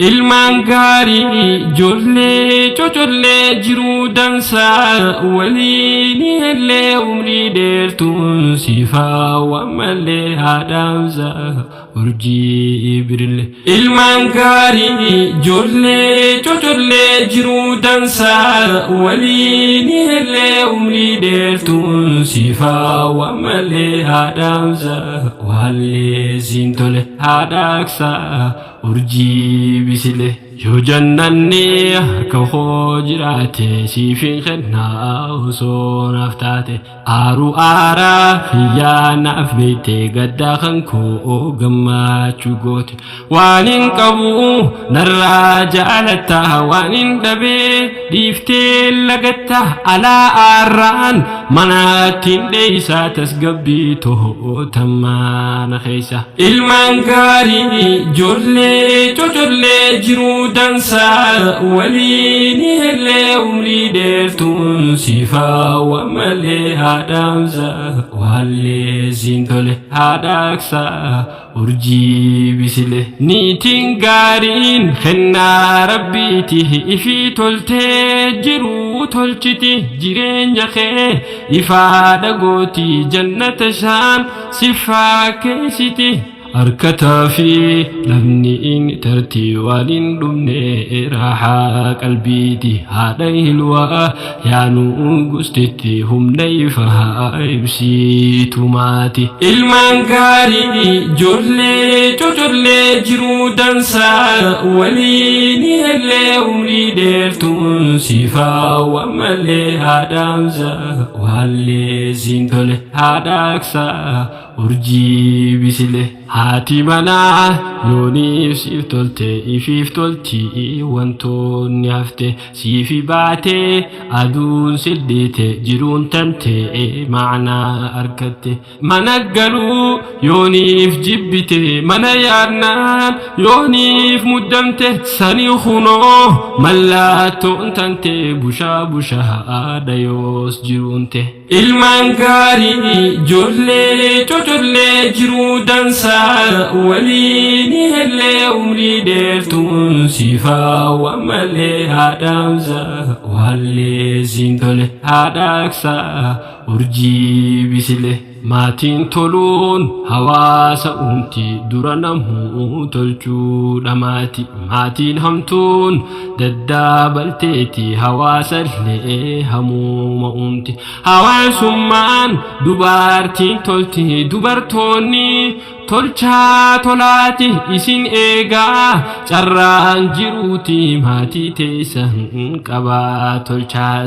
Ilmaan gaarii ijoollee cocollee jiruu dansaa waliin illee umrii dheertuun siifaa waan malee haadhaamsa urjii birillee. Ilmaan gaarii ijoollee cocollee jiruu dansaa waliin illee umrii dheertuun siifaa waan malee haadhaamsa waallee siin tole haadhaaksaa urjii bisile. Yoo jannanni harka koo jiraate siifin kennaa osoo naaf taate aaruu aaraa hiyyaa naaf beekte gaddaa kan koo gammachuu goote waan hin qabu narraa jaalatta waan hin dhabee dhiiftee lagatta alaa aarraan manattiin dheeysaa tasgabbii to'otammaana keessa. Ilmaan gaarii ijoollee cocollee jiruu dansaa waliin illee umrii dheertuun siifaa waan malee haadhaamsa waallee siin tole haadhaaksaa urjii bisile. Niitiin gaariin kennaa rabbiiti ifii toltee jiruu tolchiti jireenya kee ifaadha gooti jannata isaan siffaa keessiti. Harkataa fi namni inni tartii waan hin dhumne raaxaa qalbiiti haadha hilwaa yaanuu gustetti humna ifaa ibsitu maati. Ilmaan gaarii ijoollee cocollee jiruu dansaa waliin illee umrii dheertuun siifaa waan malee haadhaamsa waallee siin tole haadhaaksaa urjii bisile. Haati manaa yooniif siif tolte ifiif tolti wantoonni hafte siifi baatee aduun sildhiite jiruun tante ma'anaa argatte. Mana galuu yooniif jibbite mana yaadnaan yooniif muddamte sani kunoo mallattoon tante bushaa bushaa dhayoos jiruunte. Ilmaan gaarii ijoollee cocollee jiruu dansaa waliin illee umrii dheertuun siifaa waan malee haadhaamsa waallee siin tole haadhaaksaa urjii bisile. Maatiin toluun hawaasa uumti dura namuu tolchuudha maati. Maatiin hamtuun daddaabalteeti hawaasa illee hamuuma uumti. Hawaasummaan dubartiin tolti dubartoonni tolchaa tolaati isin eegaa carraan jiruuti maatii teessan qabaa tolchaati.